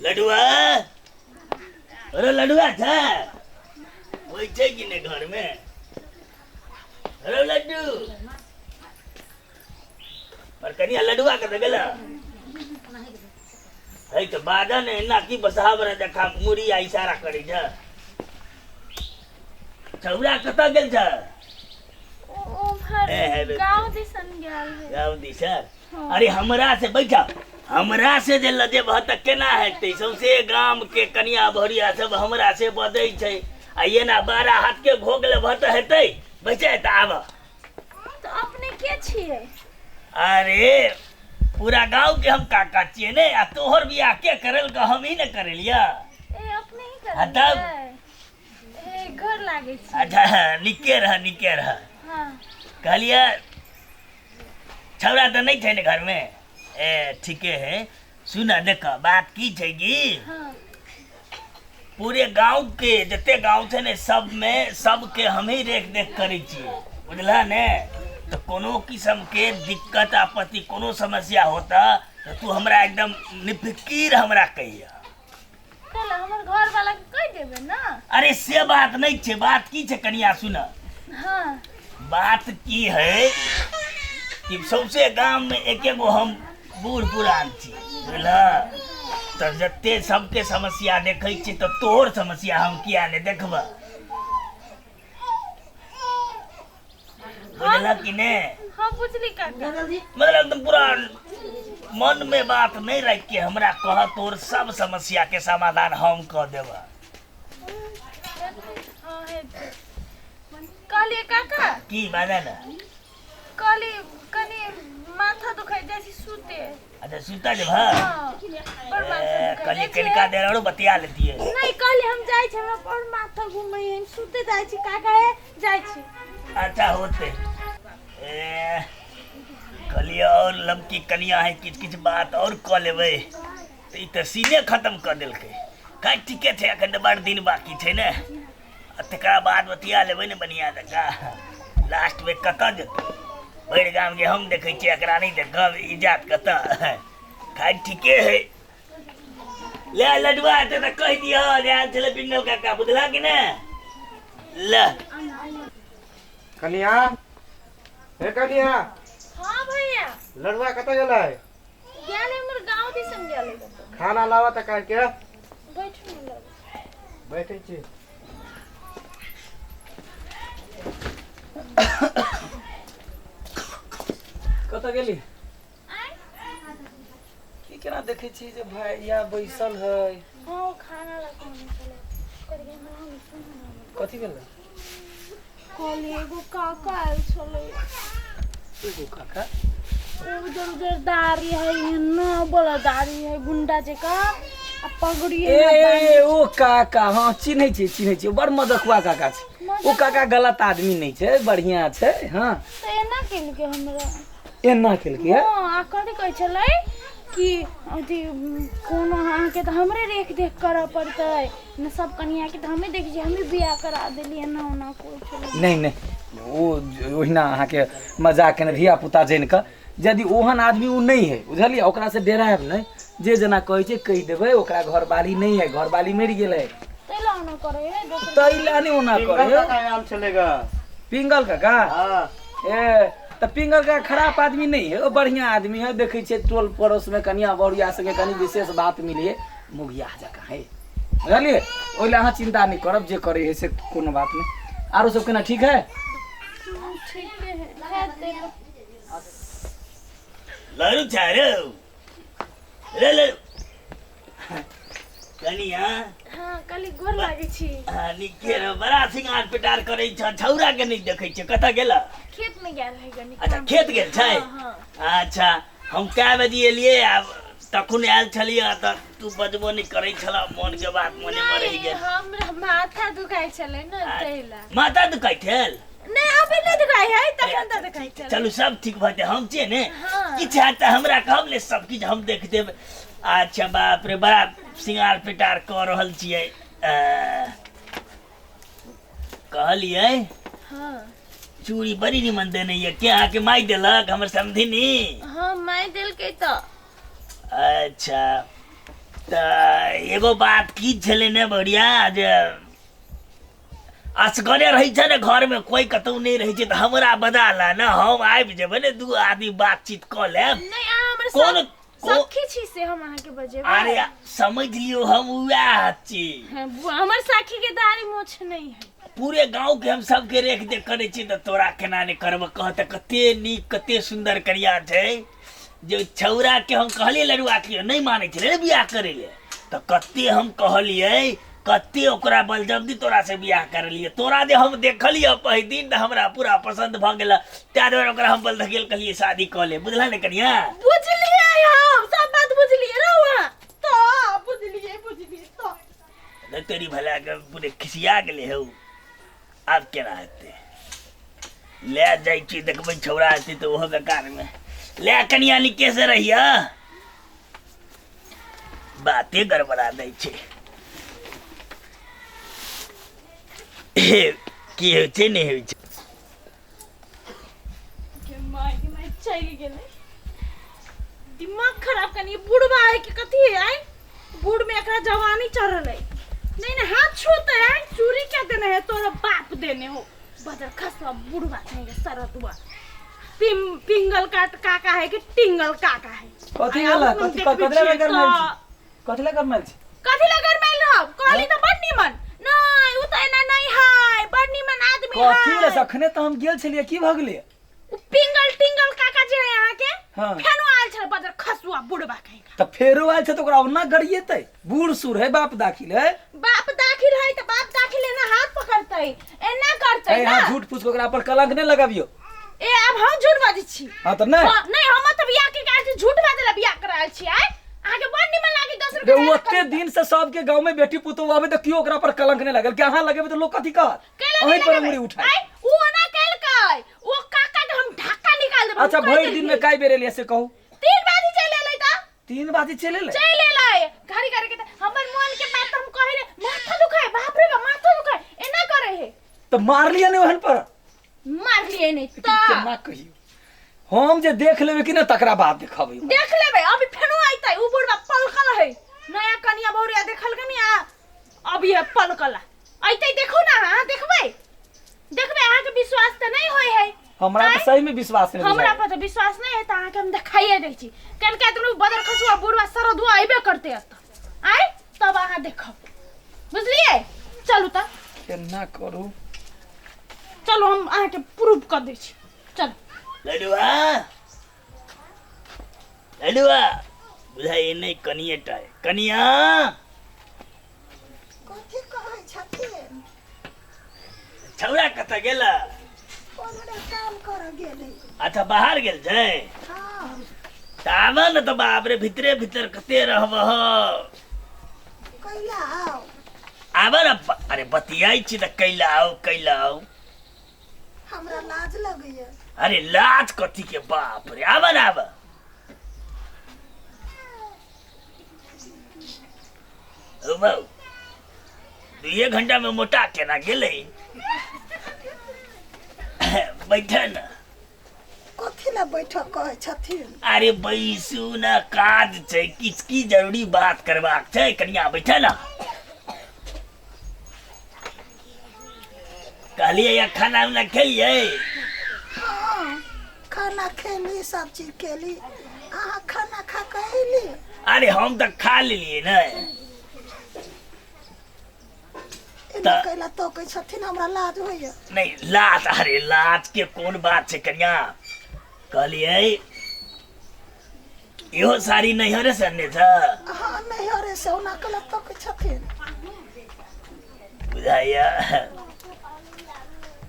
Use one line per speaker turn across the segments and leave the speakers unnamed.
लडुआ, अरे लडुआ छै, होइ छै कि नहि घरमे? अरे लड्डू पर कनिया, लडुआ कतऽ गेल है? तऽ बाजऽ ने, एना की बसहा बना देखा मुड़ी आ इशारा करै छै। छौड़ा कतऽ गेल छै?
उम्हर
ए, हे बे-
गाँव दिसन गेल है।
गाँव दिसन?
हाँ।
अरे हमरा से बैठा, हमरा से जे लजेबह तऽ केना हेतै? सौंसे गाम के कनिया भरिया सब हमरा से बजै छै आ एना 12 हाथ के घोग लेबह तऽ हेतै? बैठे तऽ आब।
तऽ अपने के छियै?
अरे पूरा गांव के हम काका छियै ने, आ तोहर बियाह के करल? हम ही ने करेलिया।
ए, अपने ही
हाँ, तब?
करेलियै? ए, गोर लागै छी।
अच्छा, निके रह, निके रह।
हाँ।
कहलियै छौड़ा तऽ नहि छै ने घरमे? ए, ठीके है। सुन, देख, बात की छै कि पूरे गांव के जते गांव छै ने, सब में सबके हम ही रेख देख करै छियै, बुझला ने? तऽ कोनो किस्म के दिक्कत आपत्ति, कोनो समस्या होता तऽ तू हमरा एकदम निफिकीर हमरा कहिया।
चल, हमर घर वाला के कहि देबै ने।
अरे से बात नहीं छै। बात की छै कनिया, सुन। बात की है कि सौंसे गाम में एक एगो हम बूढ़ पुरान छी, बुझल? तऽ जते सबके समस्या देखै छी, तऽ तोहर समस्या हम किया नहि देखबह? बुझलक कि ने?
हाँ, बुझली काका।
मतलब एकदम पूरा मन में बात नहीं रख के हमरा कह, तोर सब समस्या के समाधान हम कह देबह।
हाँ, हेतै। कहलियै काका।
की, बाजा ने।
कहली कनि माथा दुखाइ जाइ छी सुते।
अच्छा, सुता जेबह?
हाँ, बड़ माथा
ए,
दुखाइ
कहलियै
जाइ छै।
कनिका देर आरो बतिया लेतियै।
नहीं, कहली हम जाइ छी, हमरा बड़ माथा घूमै है, हम सुते जाइ छी काका, हे जाइ छी।
अच्छा, होते। ए, कहलियै और लमकी कनिया है, किछु किछु बात और कऽ लेबै, तऽ ई तऽ सीने खत्म कऽ देलकै। काहे, ठीके छै, एखन तऽ बड़ दिन बाकी छै ने, आ तकरा बाद बतिया लेबै ने बढ़िआँ जकाँ। लास्टमे कतऽ जेतै? भरि गामके हम देखै छियै, एकरा नहि देखब? इज्जत कतऽ? खाइ ठीके है। ले लडुआ हेतै तऽ कहि दिअ जे आयल छलै पिंगल काका, बुझला कि ने? ले।
कनिया, हे कनिया।
हाँ भैया।
लडुआ कतऽ गेलै?
गेल हमर गाँव दिसन गेल है कतौ।
खाना लावा तऽ काहे के।
बैठू ने लग।
बैठै छी।
कतऽ गेली? की केना देखै छी जे भैया बैसल है?
हाँ, ओ खाना ला कहने छलै। कहलियै हमरा, हम सुन ना।
कथी भेलै?
कहली एगो काका आयल छलै।
एगो काका?
उजर उजर दाढ़ी है, एना वाला दाढ़ी है, गुंडा जकाँ, आ पगड़ी।
ए ए, ओ काका, हाँ, चिन्है छियै, चिन्है छियै। बड़ मजकुआ काका छै ओ काका, गलत आदमी नहि छै, बढ़िआँ छै। हाँ।
तऽ एना केलकै हमरा।
एना केलकै है?
हँ, आ कथी कहै छलै कि अथी कोनो अहाँके तऽ हमरे रेख देख करऽ पड़तै ने, सब कनियाके तऽ हमे देखै छियै, हमे बियाह करा देलियै, एना ओना कहै छलै।
नहि नहि, ओ ओहिना अहाँके मजाक केने, धिया पुता जानि कऽ। यदि ओहन आदमी ओ नहि है, बुझलियै? ओकरासँ डरायब नहि, जे जेना कहै छै कहि देबै। ओकरा घरवाली नहि है, घरवाली मरि गेलै।
ताहि लए ओना करै है दोसर।
ताहि लए नहि ओना
पिंगल
करै है।
काका आयल छलै ग।
पिंगल काका?
हाँ।
ए, तऽ पिंगल काका खराब आदमी नहि है, ओ बढ़िआँ आदमी है। देखै छियै टोल पड़ोसमे कनिया बहुरिया संगे कनि विशेष बात मिले, मुगिया जकाँ है, बुझलियै? ओहि लए अहाँ चिन्ता नहि करब, जे करै है से कोनो बात नहि। आरो सब केना, ठीक है?
ठीके है, हेतै।
लड़ू छै रे, रे लड़ू कनिया।
हाँ, कहली गोर लागै छी।
हाँ, नीके रह। बड़ा सिंगार पिटार करै छ, छौड़ा के नहि देखै छियै, कतऽ गेल?
खेत में गेल है कनी।
अच्छा,
काम।
खेत गेल छै?
हाँ, हाँ।
अच्छा, हम कए बजे एलियै, आब तखन आयल छलियै तऽ तू बजबो नहि करै छल, मोन के बात मोने मे रहि
नहीं,
गेल।
हमरा माथा दुखाइ छलै ने, ताहि लए।
माथा दुखाइ छल?
नहीं, अभी नहीं दुखाइ है, तखन तऽ दुखाइ छलै।
चलू, सब ठीक भऽ जेतै, हम छियै ने।
हाँ।
किछु हैत तऽ हमरा कहब ने, सब किछु हम देख देब। अच्छा, बाप रे, बड़ा सिंगार पिटार कऽ रहल छियै। कहलियै चूड़ी बड़ी निमन देने ये के? अहाँके माय देलक, हमर समधिनी?
हाँ, माय देलकै तऽ।
अच्छा, तऽ एगो बात की छलै ने बढ़िया जे असगरे रहै छै ने घरमे कोइ कतहु नहि रहै छै तऽ हमरा बजा ला ने हम आबि जेबै ने दू आदमी बातचीत कऽ लेब।
नहि, अहाँ हमर
कोन
सखी छी से हम अहाँके बजेबै।
अरे समझ लियौ हम उएह छी।
हाँ, बुआ, हमर सखी के दाढ़ी मोछ नहीं है।
पूरे गांव के हम सबके रेख देख करै छी तऽ तोरा केना नहि करब कह तऽ कते नीक कते सुन्दर करिया छै जे छौड़ा के हम कहलियै लड़ुआ के नहि मानै छलै ने बियाह करै ले तऽ कते हम कहलियै कते ओकरा बलजबदी तोरा से बियाह करलियै तोरा जे हम देखलियै पहिल दिन तऽ हमरा पूरा पसन्द भऽ गेल ताहि दुआरे ओकरा हम बल धकेल कहलियै शादी कऽ ले बुझला ने कनिया।
बुझलियै हम सब बात बुझलियै रहुआ तो बुझलियै बुझलियै तो
नहीं तेरी भला के पूरे खिसिया गेलै हौ आब केना हेतै ले जाइ छी देखबै छौड़ा हेतै तऽ ओहो बेकारमे ले कनिया निके से रहिया बाते गड़बड़ा दै छै हे, की होइ छै नहि होइ छै।
के माय के माय चलि गेलै दिमाग खराब कनी बुढ़बा है कि कथी है आय बूढ़ में एकरा जवानी चढ़ल है नहीं नहीं हाथ छूते है चूड़ी क्या देने है तोरा बाप देने हो बदर खसवा बुढ़वा कहेंगे सरदुआ पिंगल का काका है कि टिंगल काका है।
कथी
आय,
गेला
आबू हम
कथी
देखबै
कथी लगा
छियै
गरमाइल
तऽ।
छी कथी लगा गरमाइल छी?
कथी लगा गरमाइल रहब कहली तऽ बड़ निमन नहीं उ तऽ एना नहीं है बड़ निमन आदमी
कथी
है।
ले अखने तऽ हम गेल छलियै की भऽ गेलै?
उ पिंगल टिंगल काका जे है अहाँ के
हाँ।
फेनो आयल छल बदर खसुआ बुढ़बा कहेगा।
तऽ फेरो आयल छै तऽ ओकरा ओना गरियेतै बूढ़ सूढ़ है बाप दाखिल है।
बाप दाखिल है तऽ बाप दाखिल एना हाथ पकड़तै एना करतै
है
ना।
अहाँ झूठ फूस के ओकरा पर कलंक नहि लगाबियौ।
ए आब हम झूठ बाजै छी?
हाँ तऽ नहि।
हाँ, नहीं हम तऽ बियाह के काज झूठ बाजै ला बियाह करायल छी आय अहाँ के बड़ निमन लागी 10
रे
रुपया
ओते दिन से सबके गांव में बेटी पुतोह आबे तऽ केओ ओकरा पर कलंक नहि लगल कि अहाँ लगेबै तऽ लोक कथी कहत?
कैला
अहीं
नहि
पर
लगेबै?
अंगुरी उठाय।
आय उ ओना केलकै ओ काका के हम ढक्का निकाल देबै।
अच्छा
हम कहि
भरि दिन में
देलियै।
काई बेर एलियै से कहू?
3 बाजी चलि एलै तऽ
3 बाजी चलि एलै?
चलि एलै घड़ी घड़ी के तऽ हमर मन के बात हम कहै रे माथा दुखाय बाप रे बाप माथा दुखाय एना करे हे।
तऽ मारलियै ने ओहन पर?
मारलियै नहि तऽ
केना कहियौ हम जे देख लेबै कि ने तकरा बाद देखबै।
देख लेबै अभी फेनो अइतै उ बुढ़बा पलकल है नया कनिया बहुरिया देखल के नहीं आ अभी है पलकल अइतै देखू ना अहाँ देखबै देखबै अहाँके विश्वास तऽ नहीं होय है।
हमरा तऽ सही में विश्वास नहीं
हमरा
बुझाइ।
पर तऽ विश्वास नहीं है तऽ अहाँके हम देखाइए दै छी कनका तऽ बदर खसुआ बुढ़बा सरदुआ अइबे करतै एतऽ आइ तब अहाँ देखब बुझलियै। चलू तऽ
केना करू
चलू हम अहाँके प्रूफ कऽ दै छी चलू।
लडुआ लडुआ बुझाइ नहि कनिए टा है। कनिया
कथी कहै छथिन?
छौड़ा कतऽ गेला?
ओम्हरे काम करऽ गेलै।
अच्छा बाहर गेल छै?
हाँ।
तऽ आबऽ ने तऽ बाप रे भीतरे भीतर कते रहबह।
कैला आउ?
आबऽ ने अरे बतियाइ छी तऽ कैला आउ कैला आउ।
हमरा लाज लगैया।
अरे लाज कथी के बाप रे आबऽ ने आबऽ। हौ बौ 2 घंटा में मोटा केना गेलै? बैठ न।
कथी ला बैठक कहै छथिन?
अरे बैसू न काज छै किछ की जरूरी बात करबाक छै कनिया बैठ न। कहलियै या खाना उना खेलियै?
हाँ खाना खेली सब चीज खेली। अहाँ खाना खा के अयली?
अरे हम तऽ खा लेलियै ने।
एना कैला तकै छथिन हमरा लाज होइया।
नहीं लाज अरे लाज के कोन बात छै कनिया कहलियै इहो साड़ी नैहरे से अनने छ?
हाँ नैहरे से ओना कैला तकै छथिन।
बुझाइया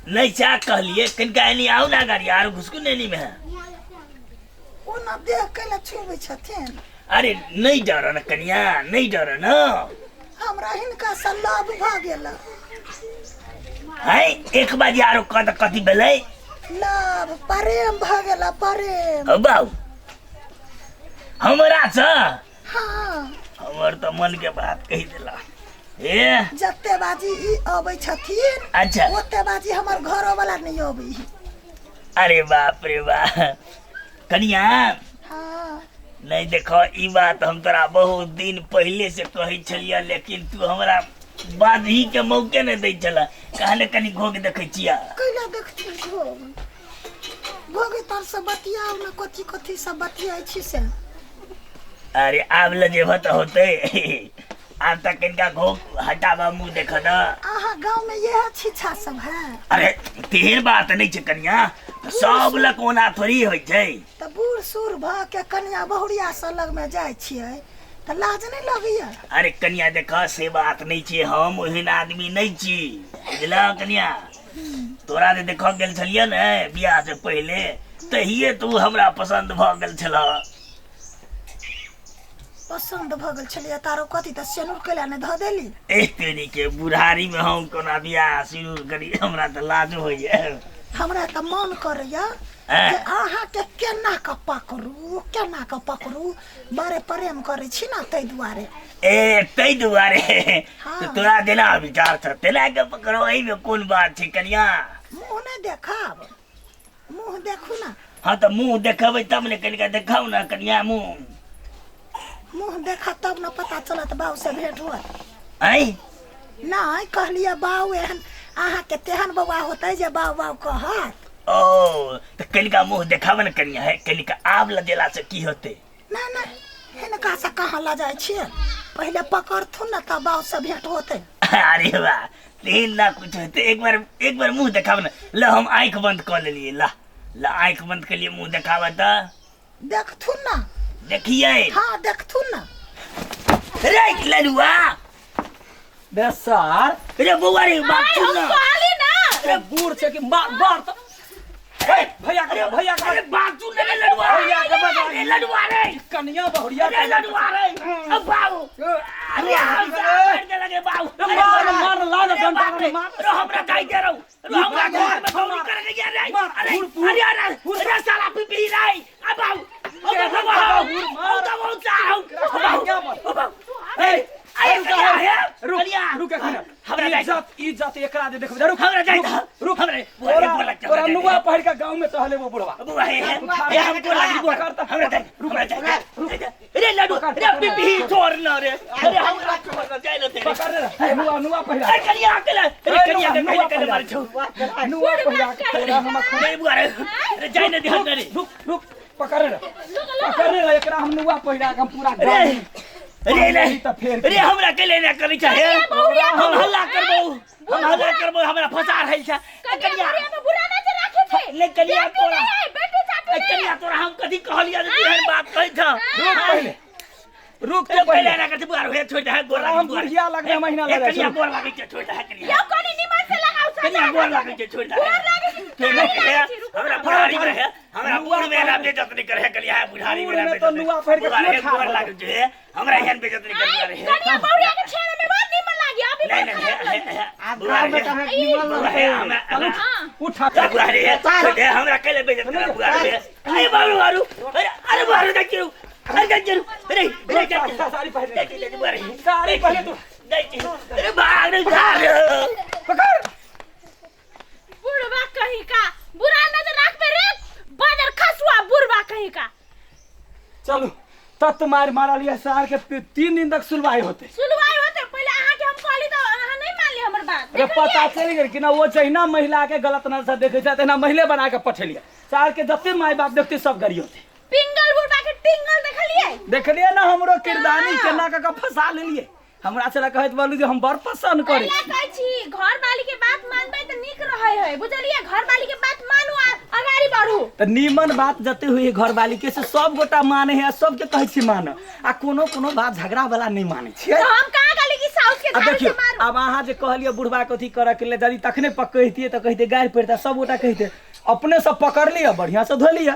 नहीं चा कहलियै कनिका एनी आउ ना गाड़ी आरो घुसकू ने एनी में।
ओना देख कैला छुबै छथिन?
अरे नहीं डर न कनिया नहीं डर न।
हमरा हिनका से लव भऽ गेल।
है एक बार आरो कह तऽ कथी भेलै?
लव प्रेम भऽ गेल प्रेम।
हौ बाबू हमरा से?
हाँ।
हमर तऽ मन के बात कहि देला। ए
जते बाजी ई अबै छथिन
अच्छा
ओते बाजी हमर घरो वाला नहीं अबै।
अरे बाप रे बाप कनिया
हाँ।
नहीं देखो ई बात हम तोरा बहुत दिन पहले से कहै छलियै लेकिन तू हमरा बात ही के मौके नहीं दै छला कहले कनी घोग देखै छिया
कैला देखती घोग घोगे तर से बतियाउ ने कथी कथी सब बतियाइ छी से
अरे आब ल जेबह तऽ होतै आब तक कनिका घोग हटाबा मुँह देख न
अहाँ गाँव में इएह छिछा सब है
अरे तेहन बात नहीं छै कनिया तऽ सब लग ओना थोड़ी होइ छै
तऽ बूढ़ सूढ़ भऽ के कनिया बहुरिया सब लगमे जाइ छियै तऽ लाज नहि लगैया
अरे कनिया देख से बात नहीं छै हम ओहन आदमी नहीं छी बुझलह कनिया तोरा जे देखऽ गेल छलियै ने बियाह से पहिले तहिये तू हमरा पसन्द भऽ गेल छलह
पसन्द भऽ गेल छलियै तारो कथी तऽ सेनुर कैला नहि धऽ देली
ए तेरी के बुढ़ारी में हम कोना बियाह शुरू करी हमरा तऽ लाज होइए
हमरा तऽ मन करैया
हैं?
जे अहाँके केना कऽ पकड़ू केना कऽ पकड़ू बड़े प्रेम करै छी ने ताहि दुआरे
ए ताहि दुआरे
हाँ।
तऽ तोरा जेना विचार छ तेना के पकड़ो एहिमे कोन बात छै कनिया
मुँह नहि देखब मुँह देखू ने
हाँ तऽ मुँह देखेबै तब ने कनिका देखाउ ने कनिया मुँह
मुँह देखब तब ने पता चलत बाबू से भेंट होत
आँय
नहि कहलियै बाउ एहन अहाँके तेहन बौआ होतै जे बाउ बाउ कहत
ओ तऽ कनिका मुँह देखाबऽ ने कनिया हे कनिका आब लजेला से की होतै
नहि नहि हिनका से कहाँ लऽ जाइ छियै पहिले पकड़थुन ने तब बाउ से भेंट होतै
अरे वाह तेहन ना कुछ होतै एक बार मुँह देखाब ने ल हम आँखि बंद कऽ लेलियै ला ला आँखि बंद केलियै मुँह देखाबऽ तऽ
देखथुन ने
देखियै
हाँ देखथुन ने
रे ललुआ
बे सर
रे बौआ रे बात
आइ
सुन
हम
ना
कहली ना
अरे बूढ़ छै कि मार मार तऽ ए, भैया के भैया के
अरे बात सुन रे लडुआ
भैया के बजा।
अरे लडुआ रे
कनिया बहुरिया
अरे लडुआ रे अब बाबू अरे हम मार दे लगे बाबू
अरे मार, मार, ला ना
अरे
डंडा,
बाप रे,
मार।
रो हमरा काई दे रहो रो हमरा घर में चोरी कर गया रे
मार,
अरे
हुर, हुर,
अरे अरे अरे साला पिपी रे अब बाबू अब बाबू अब तो बहुत चाहूं
कनिया
अब बाबू
ए,
अरे
रुक,
कनिया हे
रुक,
कनिया
रुक एखन।
हमरा जाय
इज्जत इज्जत एकरा दे देखबै रुक
हमरा जाय
रुक,
रुक हमरा
तोरा
बोला
तोरा नुआ पहिर के गाँव में टहले वो बुढ़वा
बुआ हे हे हमको लागी बुआ हमरा जाय हमरा जाय रे लड्डू रे पिपी छोड़ ना रे अरे हमरा छोड़ ना जाय ना तेरे
पकड़ रे नुआ नुआ पहिरा
अरे कनिया के ले अरे कनिया के
नुआ
कहे कहे मारे छौ
नुआ पहिरा के तोरा हम अखन
नहीं बुआ रे अरे जाय ना ध्यान रे
रुक रुक पकड़ रे पकड़ रे एकरा हम नुआ पहिरा के हम पूरा
रे
गाँव में
रे रे
तऽ फेर
रे हमरा के लेना करै छै हे
बहुरिया
हम हल्ला करबौ हम हल्ला करबौ हमरा फंसा रहल छै
कनिया
कनिया
बहुरिया में बुरा नजर राखे छै
नहीं, कनिया
बेटी
तोरा-
नहीं है बेटी चाटी
ए,
नहीं है
कनिया तोरा हम कथी कहलियै जे तू एहन बात कहै छ
रुक पहिले रुक
रे
तू
पहिले
पहिले
ना करते बुआ रे छोड़ दे गोर
तोरा हम बुढ़िया लगले महीना
ए
लगे
कनिया गोर लागै छै छोड़ दे कनिया
यौ कनी निमन से लगाउ
कनिया गोर लागै छै छोड़ दे
गोर लागै छै
छोड़ दे हमरा बुढ़ारी में रहे हमरा
नुआ
बूढ़ में ना बेइज्जत नहीं करे कनिया बुढ़ारी में
बूढ़
ना
में तो नुआ पहिर के
बुआ रे
क्यों ठाढ़
गोर
हो
लागै छै हमरा एहन बेइज्जत नहीं करे रे
कनिया बहुरिया के छेड़े में बड़ निमन लागी अभी
नहीं
बड़
नहीं
खराब लगी
आब
बुआ
गाँव में
रे
तऽ अहाँके निमन
बुआ रे
लगतै।
हमरा
हाँ
उठा
बुआ रे छोड़ दे हमरा कैले बेइज्जत करे बुआ रे अरे बाबू बाबू अरे अरे बाबू देखियो अरे देखियो अरे अरे देखियो
साड़ी पहिर ले।
देखियो देखियो बुआ रे
साड़ी पहिले तू
देखियो अरे भाग रे भाग
पकड़
बुढ़वा कहीं का बुरा नजर राख पे रे बाजार खसुआ बुढ़वा कहीं का
चलू तत मार मारल ये सार के 3 दिन तक सुलवाई होते
सुनवाई होते पहले अहाँ के हम कहली तो अहाँ नहीं मानली हमर बात
अरे पता चलि गेल कि ना वो जहिना महिला के गलत नजर से देखे छै तहिना मैले बना के पठेलियै सार के जते माय बाप देखते सब गरी होते
पिंगल बुढ़वा के टिंगल देखलिए
देखलियै ना हमरो किरदानी केना कऽ के फंसा लेलियै हमरा छला कहैत बोलू जे हम बड़ पसंद करै
पहला
छी
कहै छी घर वाली के बात मानबै तऽ नीक रहै है बुझलिए घर वाली के बात मानू आ अगाड़ी बढ़ू
तऽ नीमन बात जते हुई घर वाली के से सब गोटा माने है आ सबके कहै छी मान आ कोनो कोनो बात झगड़ा वाला नहीं माने छियै
तऽ हम कहाँ कहली कि साउस के
आ
झाड़ू से
देखियौ
मारू
आब अहाँ जे कहलियै बुढ़बा के अथी करऽ के लेल यदि तखने पकड़तियै तऽ कहितै गारि पड़ितै सब गोटा कहितै अपने सब पकड़ लिअ बढ़िआँ से धो लिअ